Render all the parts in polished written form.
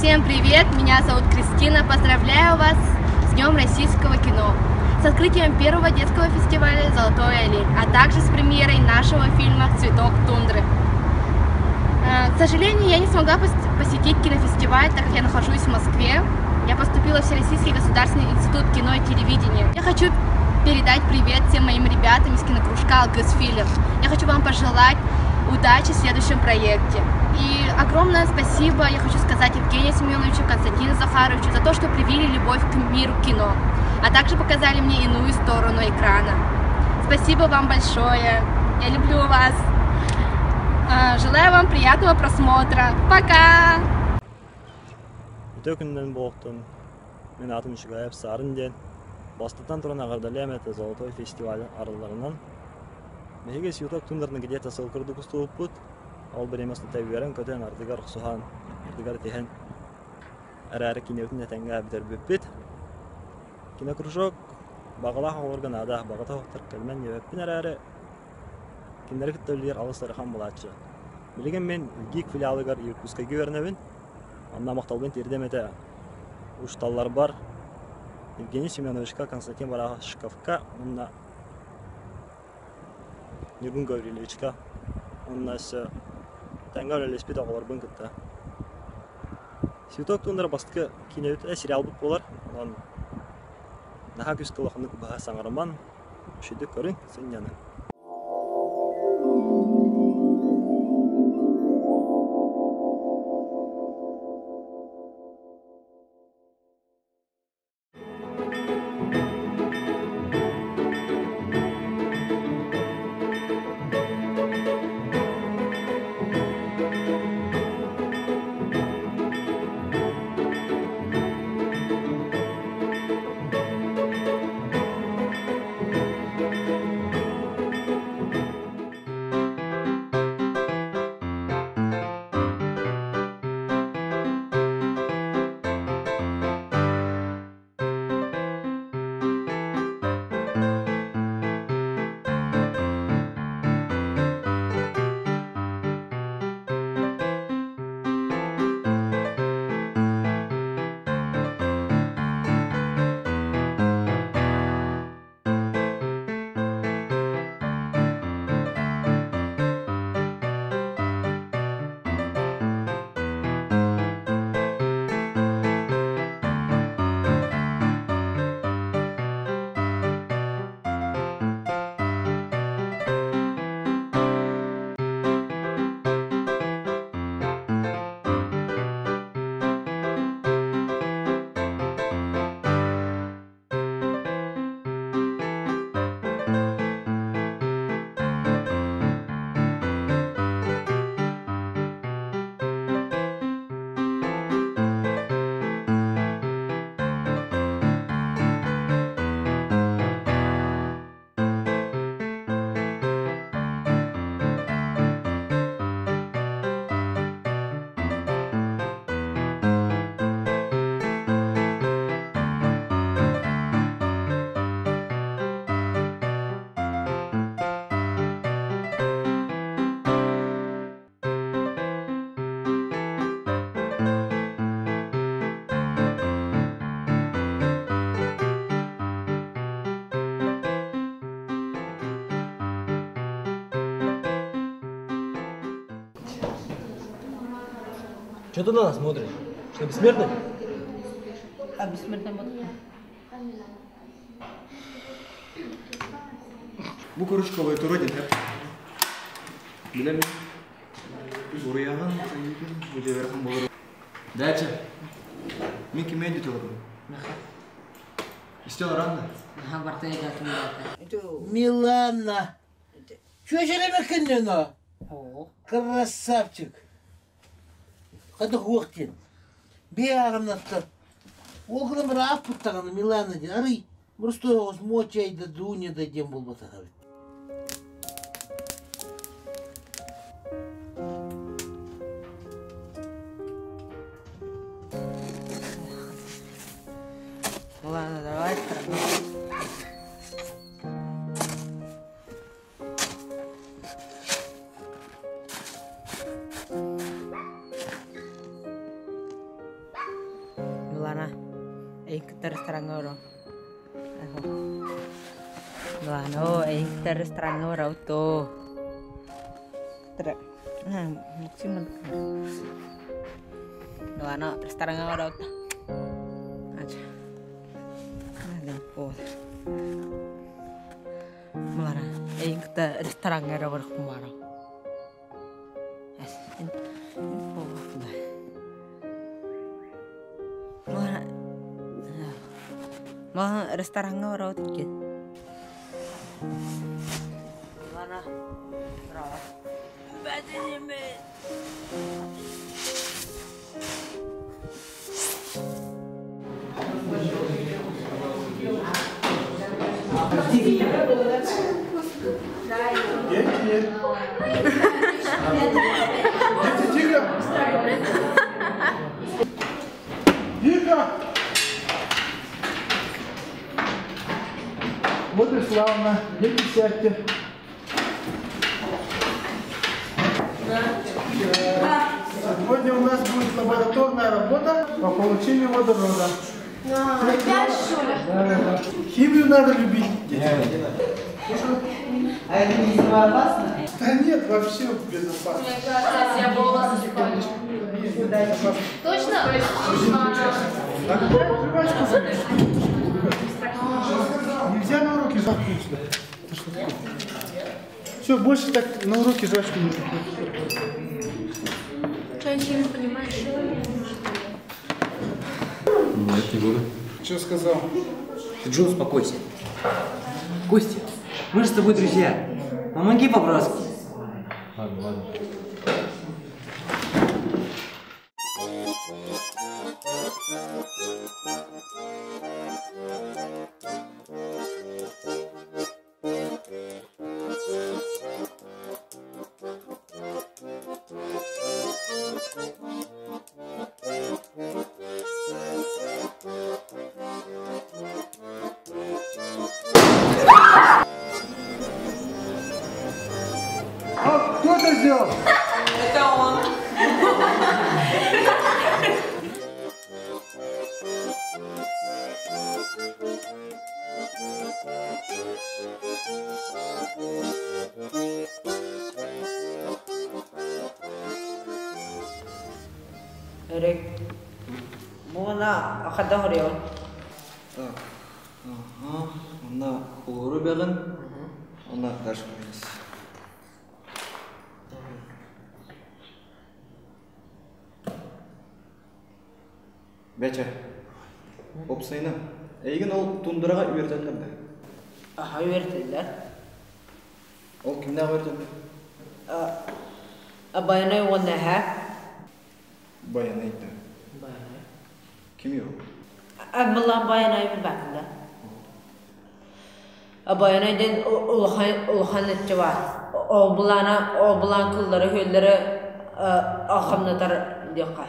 Всем привет, меня зовут Кристина. Поздравляю вас с Днем российского кино, с открытием первого детского фестиваля «Золотой олень», а также с премьерой нашего фильма «Цветок тундры». К сожалению, я не смогла посетить кинофестиваль, так как я нахожусь в Москве. Я поступила в Всероссийский государственный институт кино и телевидения. Я хочу передать привет всем моим ребятам из кинокружка «Алгазфильм». Я хочу вам пожелать удачи в следующем проекте. И огромное спасибо я хочу сказать Евгению Семеновичу, Константину Захаровичу за то, что привили любовь к миру кино, а также показали мне иную сторону экрана. Спасибо вам большое. Я люблю вас. Желаю вам приятного просмотра. Пока! Үтө күнүнэн буолуохтун. Мин аатым Үчүгэйэп Саарын диэн. Бастатан туран эҕэрдэлиэм этэ Золотой фестиваль арылларынан. Биһиги Сюток тундраны где-то сыл курдук устубуппут. Ол бириэмэ устата үөрэн-көтөн, ардыгар охсуһан, ардыгар этиһэн эрээри кинибитин этэҥҥэ бүтэрбиппит. Кинокружок баҕалаах оҕолорго наада, баҕата суохтар кэлмэн диэбэппин эрээри, кинилэри кытта үлэлиир алыс ыарахан буолааччы. Билигин мин ГИК филиалыгар Иркутскайга үөрэнэбин. Онно махталбын тиэрдэм этэ учууталларбар Евгений Семеновичка, Константин Барашковка уонна Ньургун Гаврильевичка уонна өссө тэҥҥэ үлэлэспит оҕолорбун кытта. Цветок тундра бастакы киинэбит сериалбыт буолар. Онон наһаа күүскэ улаханнык быһа саҥарыман, үчүгүйдүк көрүҥ, сынньаныҥ. Что ты на нас смотришь? Что, бессмертный? А бессмертный вот. Бу кружковой тура дэтэр. Билем. Уруйаҕын, сайыытын, удьуорахын болор. Дальше. Мин кимиэн дьутулабын. Истэ олорон да. Милана! Чүөчэлэмэккиннено? Красавчик! Хата хуох диэн. Биэ ааҕыннаттар. Ол гынан баран ааппыттаҕына Милана диэн арый Боростуой оҕус Муочай да Дуня да диэн буолбатах эбит. Ладно, давай. Милана, эйин кытта рестораҥҥа олорон. Милана, оо, эйин кытта рестораҥҥа барабыт доо. Милана, рестораҥҥа барабыт да. Милана, эйин кытта рестораҥҥа эрэ барыахпын баҕарабын. Маһа рестораҥҥа барабыт иккиэн. Дети! Дети, тихо! Тихо! Вот и славно. Дети, сядьте. Сегодня у нас будет лабораторная работа по получению водорода. Опять, что ли? Да, да, да. Химию надо любить, дети. А это не опасно? Да нет, вообще безопасно. Мне кажется, я волосы спалю. Точно? Так, жвачку жуешь. Нельзя на уроке жвачку сюда. Это что такое? Все, больше так на уроке жвачку не жуй. Что, я химию понимаешь? Нет, не буду. Что сказал? Ты, Джо, успокойся. Костя, мы же с тобой друзья. Помоги по-братски. Ладно, ладно. А, кто это сделал? Это он. Эрик, буона хайдах өрөйөҕүн? Так, ага, онно хлору бэҕин, онно дальше вниз. Бэчэ, уопсайынан, эйигин ол тундраҕа үөрэтэллэр да? Аха үөрэтэллэр. Ол кимнээх үөрэтэллэр? Байанай уонна эһээ. Байанай да. Байанай. Кимий ол? Мыллаан Байанай билбэппин да. Байанай диэн улахан улахан иччи баар. Ол былаана ол былаан кыллары-күөллэри хамнатар диэххэ.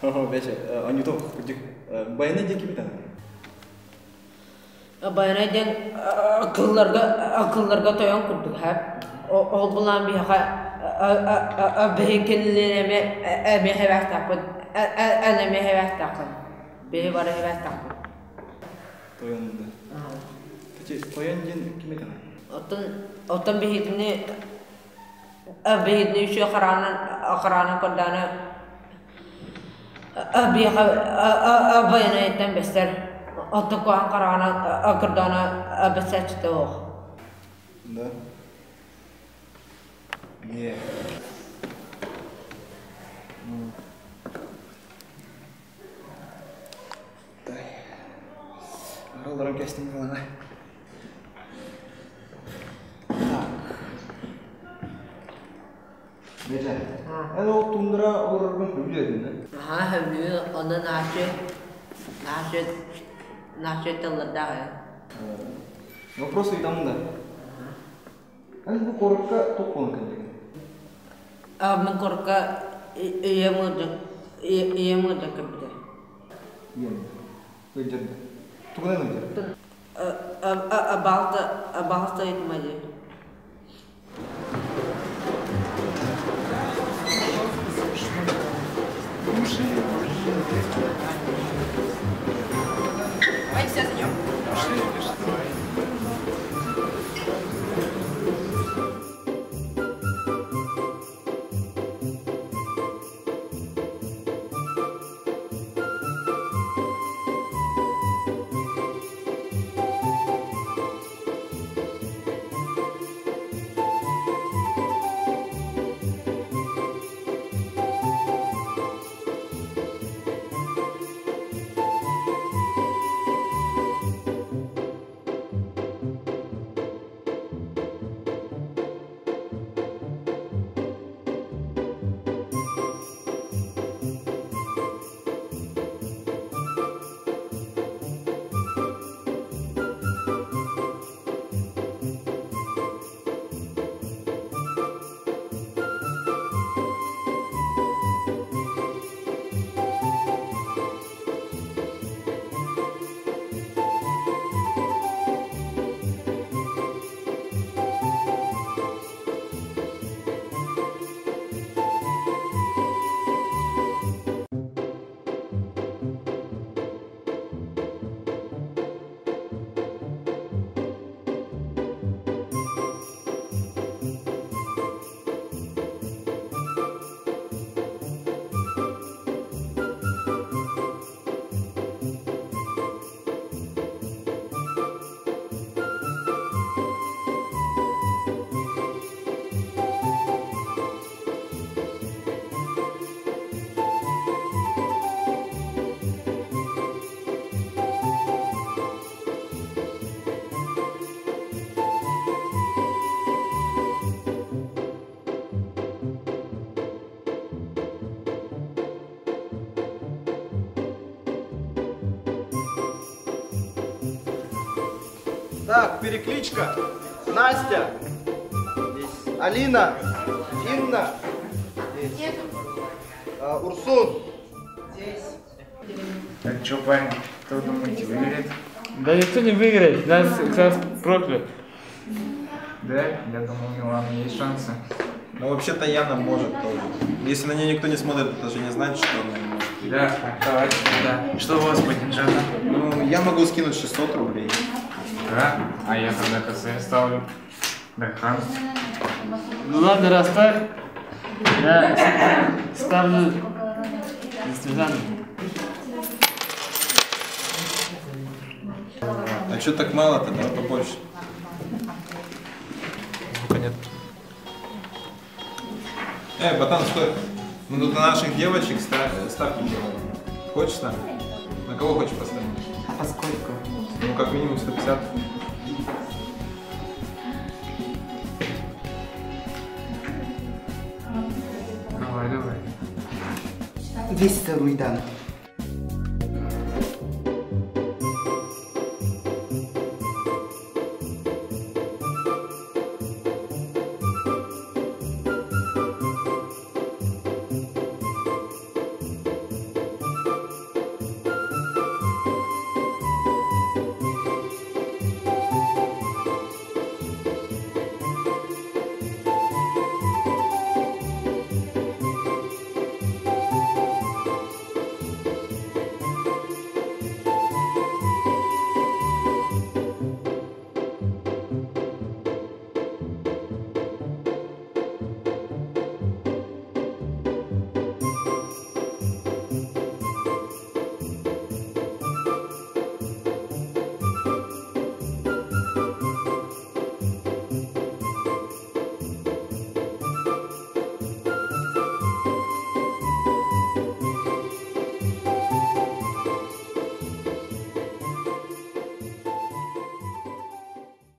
Бэчэ, Анюта, кырдьык, Байанай диэн ким этэ? Байанай диэн кылларга кылларга тойон курдук һэ. Ол былаан биһиэхэ биһи кинилиин эмиэ эмиэ хэбээхтээхпит эн эмиэ хэбээхтээххин. Биһи бары хэбээхтээхпит. Тойон да. Тойон диэн ким этэ? Оттон оттон биһигини биһигини үчүгэй хараанан хараанан көрдөөнө биһиэхэ байанайыттан бэстэр оттон куһаҕан хараанан көрдөөнө бэссээччитэ суох. Да. Не. Араларым кэстим буолана. Так. Бэдэ. Эн ол тундра олороргун сөбүлүөтүн да? Аха сөбүлүүр, онно нааччы, нааччы, нааччы тыллардаах ээ. Вопрос ыйтамын да. Эн бу куоракка туох буолан кэллигин? Мин куоракка ийэм ыалдьан ийэм ыалдьан кэлбитэ. Ийэм ыалдьар да? Тугунан ыалдьар? Балта балта ыйтыма дии. Давайте все зайдем. Пошли, пошли. Так, перекличка. Настя. Здесь. Алина. Инна. Здесь. А, Урсун. Здесь. Так что, парень, кто думаете, выиграет? Да никто не выиграет, нас класс проклят. Да, я думал, у Миланы есть шансы. Ну, вообще-то Яна может тоже. Если на нее никто не смотрит, это же не значит, что она не может. Да, давайте, да. Что у вас по деньжатам? Ну, я могу скинуть 600 рублей. Да? А я тогда КС ставлю. Да, хан. Ну ладно, раз так, я ставлю за Снежану. А что так мало-то? Давай побольше. Звука нет. Эй, ботан, стой. Мы тут на наших девочек ставки делаем. Хочешь с нами? На кого хочешь поставить? А по сколько? Ну, как минимум 150. Давай, давай. 200 руйдан.